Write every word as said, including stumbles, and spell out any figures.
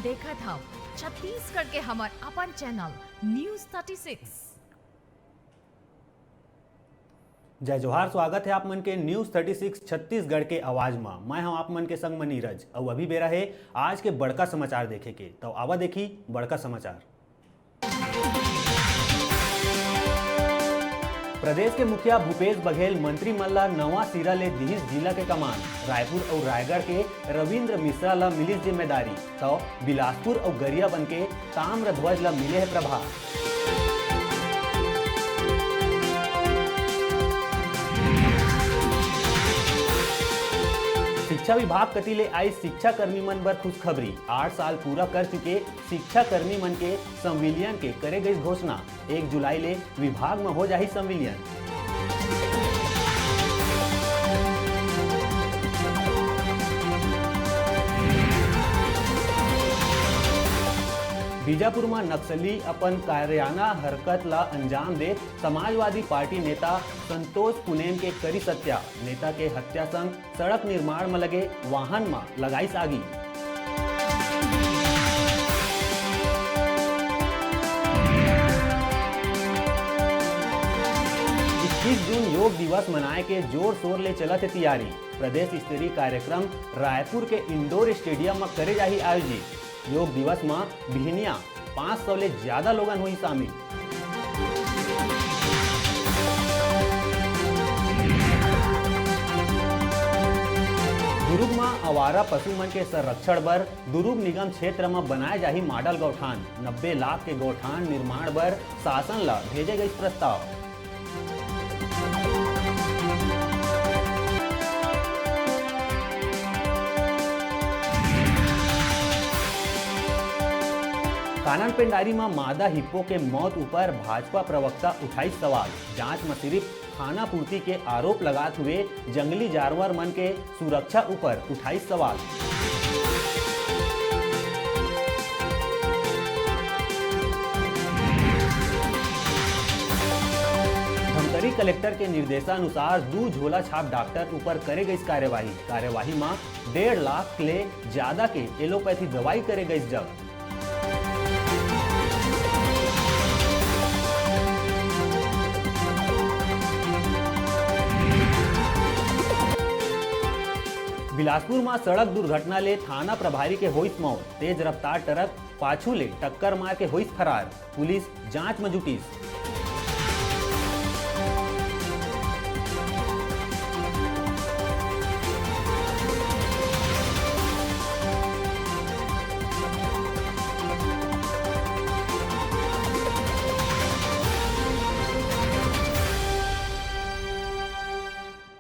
देखत हव छत्तीसगढ़ के हमर अपन चैनल न्यूज़ थर्टी सिक्स। जय जोहार, स्वागत है आप मन के न्यूज़ थर्टी सिक्स छत्तीसगढ़ के आवाज मा। मैं हूं आप मन के संग म नीरज। अउ अभी बेरा है आज के बड़का समाचार देखे के, तो आवा देखी बड़का समाचार। प्रदेश के मुखिया भूपेश बघेल मंत्री मन ला नवा सिरा ले दिहिस जिला के कमान। रायपुर अउ रायगढ़ के रविंद्र मिश्रा ला मिलिस जिम्मेदारी, तो बिलासपुर अउ गरियाबंद के ताम्रध्वज ला मिले हे प्रभार। शिक्षा विभाग कति ले आई शिक्षा कर्मी मन बर खुशखबरी। आठ साल पूरा कर चुके शिक्षा कर्मी मन के संविलियन के करे गई घोषणा। एक जुलाई ले विभाग म हो जाही संविलियन। बीजापुर म नक्सली अपन कायराना हरकत ला अंजाम दे, समाजवादी पार्टी नेता संतोष पुनेम के करिस हत्या। नेता के हत्या संग सड़क निर्माण म लगे वाहन म लगाइस आगी। इक्कीस जून योग दिवस मनाए के जोर शोर ले चलत हे तियारी। प्रदेश स्तरीय कार्यक्रम रायपुर के इंडोर स्टेडियम म करे जाही आयोजित। योग दिवस म बिहनिया पाँच सौ ले ज्यादा लोगन होही शामिल। दुरूग म आवारा पशु मन के संरक्षण बर दुरूग निगम क्षेत्र म बनाए जाही मॉडल गौठान। नब्बे लाख के गौठान निर्माण बर शासन ल भेजे गइस प्रस्ताव। कानन पेंडारी म मादा हिप्पो के मौत ऊपर भाजपा प्रवक्ता उठाइस सवाल। जांच म सिरिफ खाना पूर्ति के आरोप लगात हुए जंगली जानवर मन के सुरक्षा ऊपर उठाइस सवाल। धमतरी कलेक्टर के निर्देशानुसार दू झोला छाप डॉक्टर ऊपर करे गइस कार्यवाही। कार्यवाही म डेढ़ लाख ले ज्यादा के एलोपैथी दवाई करे गइस जब्त। बिलासपुर म सड़क दुर्घटना ले थाना प्रभारी के होइस मौत। तेज रफ्तार ट्रक पाछू ले टक्कर मार के होइस फरार। पुलिस जांच म जुटिस।